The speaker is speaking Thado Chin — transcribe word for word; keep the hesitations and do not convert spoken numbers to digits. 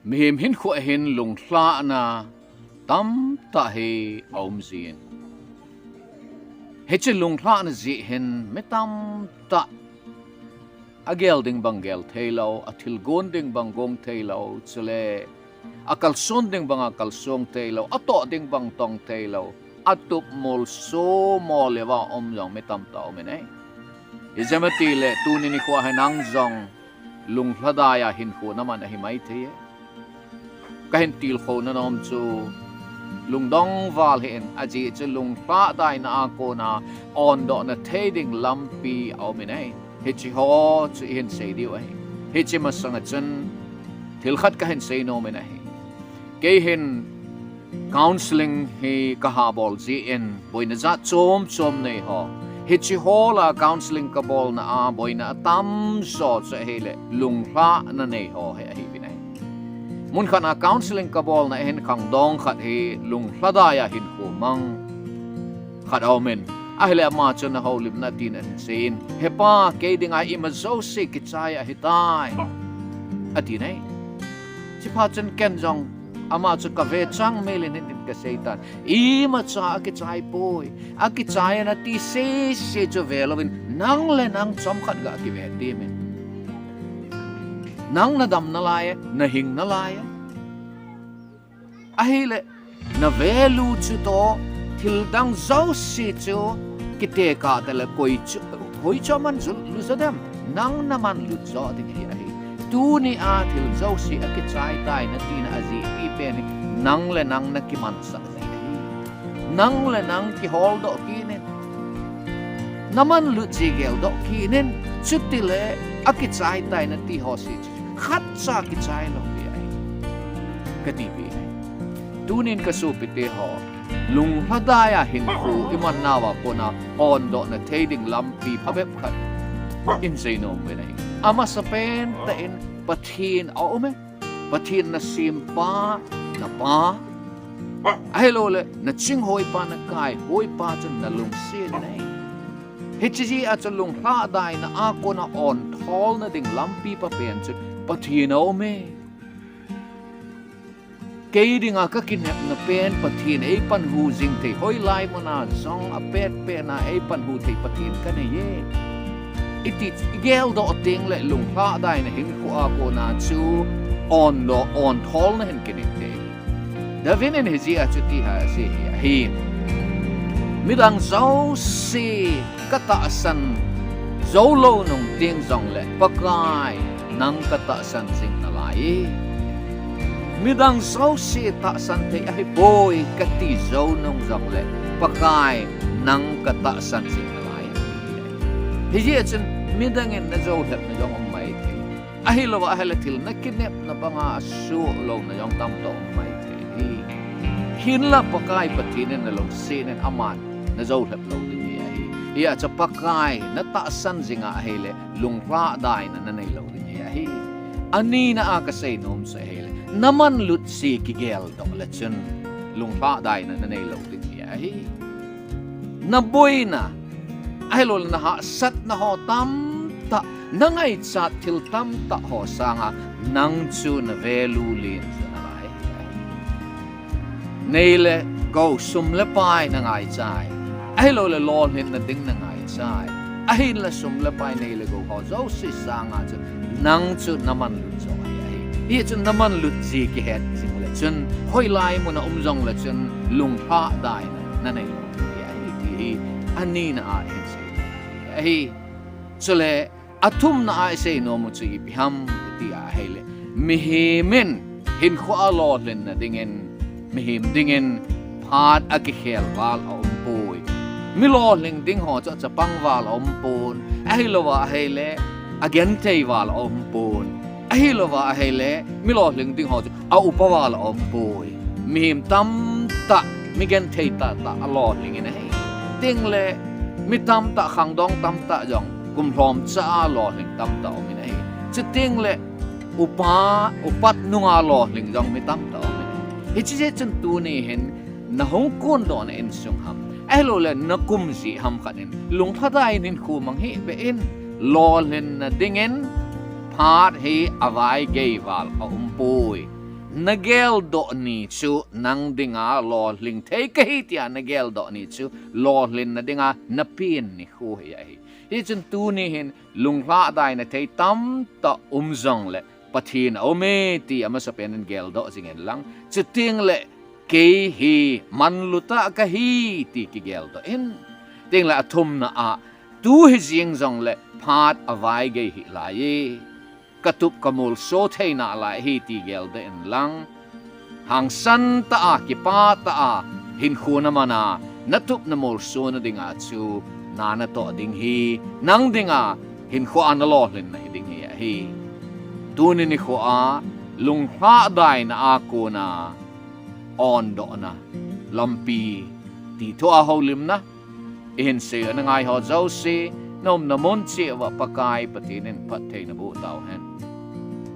Mihem hinkho a hin lunglhahna tamtah hi aum jin, hiche lunglhahna jeh hin mi tamtah agel ding bang gel theilou, athilgon ding bang gon theilou, chule akalson ding bang akalson theilou, atoh ding bang tong theilou, atup molso mo leuva um jong mi tamtah aumin ahi. Ijeh ham itile tuni nikho hin nang jong lunglhadai a hinkho naman ahi maithei e. Kahin tilkhouna nom chu lungdong val hih in, ajeh chu lunglhadaina a kona ondohna thei ding lampi aumin ahi. Hicheho chu ihin sei diu ahi. Hiche masanga chun thil khat kahin sei nomin ahi. Kei hin counselling hi kahabol jeh in boina jat chom chom neiho, hicheho lah a counselling kabolna a boina atamjo chu ahile lunglhahna neiho hi ahiuvin ahi. Munkhat a counselling kabolna a hin khangdong khat hi lunglhadai a hinkho mang khat aumin, ahile ama chun ahoulimna tin ahin seiyin, Hepa, kei dinga ima jouse kichai ahitai, atin ahi. Chuphat chun ken jong ama chu kave chang melin hitin kaseitan, imacha akichai poi, akichai nati sese chu velouvin, nang le nang chomkhat ga kive temin. Nang nadam nalai e, nahing nalai e. Ahile na value chutoh thildang jouse chu kitekah tale koi chu, hoi chu aman lut jo dem? Nang naman lut jo ding hi ahi. Tunia thil jouse akichai tai natina ajehpi pen hi nang le nang nakimansah ji ahi. Nang le nang kiholdoh kit in, naman lut ji geldoh kit in, chutile akichai tai nati ho se chu khatcha kichai lou ding ahi, katipeh ahi. Tunin kasopite ho, lunglhadai a hinkho iman nauva kona ondohna thei ding lampi phabep khat in sei nomin ahi. Amasapen tah in Pathen aume. Pathen nasempa, napa, ahiloule naching hoipa, nakai hoipa chun nalungset in ahi. Hiche jeh a chu lunglhadaina a kona ontholna ding lampi phapen chu Pathen aume. Kei dinga kakinepna pen Pathen eipanhu jing thei, hoilai muna jong apetpetna eipanhu thei Pathen kaneiye, iti igeldoh tengle lunglhadaina hinkho a kona chu ondoh, ontholna hin kinei thei. David in hijeh a chuti asei hi ahi. Midang jouse katahsan joulou nung teng jongle Pakai, nang katahsan jing nalai e. Midang jouse tahsan thei ahipoi kati jou nung jongle Pakai, nang katahsan jing nalai e. Hijeh chun midang in najoulhepna jong um maithei, ahilouva ahile thil nakinepna banga asuh louna jong tamtah um maithei. Hinla Pakai Pathen in nalungset in aman najoulhep lou ding hi ahi. Hijeh chun Pakai natahsan jinga ahile lunglhadaina naneilou ding hi ahi. Anina a kasei nom chu ahile namanlut ji kigeldoh le chun lunglhadaina naneilou ding hi ahi. Naboina, ahiloule nahahsatna ho tamtah, nangaichat thil tamtah ho sanga nang chu na value len chu nalai ahi. Nei le gou, sum le pai nangaichai, ahiloule lolhinna ding nangaichai, ahinla sum le pai nei le gou ho jouse sanga chu nang chu namanlut jo ahi. Hijeh chun namanlut ji kihet jingle chun hoilai muna um jongle chun lunglhadaina naneilou ding hi ahi ti hi anina a hin sei ahi. Chule athumna a isei nomu chu ipi ham iti ahile, mihem in hinkho a lolhinna dingin, mihem dingin phat akikhel val aumpoi. Mi lolhing ding ho chu achapang val aumpon, ahilouva ahile agenthei val aumpon, ahilouva ahile mi lolhing ding ho chu aupa val aumpoi. Mihem tamtah, mi genthei tahtah alolhingin ahi. Tengle mi tamtah, khangdong tamtah jong kumlhomcha a lolhing tamtah umin ahi. Chutengle upa, upat nunga lolhing jong mi tamtah umin ahi. Hiche jeh chun tuni hin nahung kondohna insung ham, ahiloule nakum jeh ham khat in lunglhadai in hinkho mang hih beh in, lolhinna dingin phat hi avaigei val aumpoi. nageldoh ni chu nang dinga lolhing thei kahi tia nageldoh ni chu lolhinna dinga napen nikho hi ahi. Hichun tuni hin lunglhadaina thei tamtah um jongle Pathen aume ti amasapen in geldoh jing inlang, chutengle kei hi manlutah kahi ti kigeldoh in. Chutengle athumna a, tu hijeng jongle phat avaigei hih lai e, katup kamolso thei nalai ahi ti geldoh inlang, hangsan tah a, kipah tah a hinkho namana, natup namolsona dinga chu na natoh ding hi nang dinga hinkhoa nalolhinna hiding hi ahi. Tuni nikhoa lunglhadaina a kona ondohna lampi ti thua houlimna ihin seiyu ana ngaiho jouse, naumna mun cheh uva Pakai Pathen in phatthei naboh tauhen.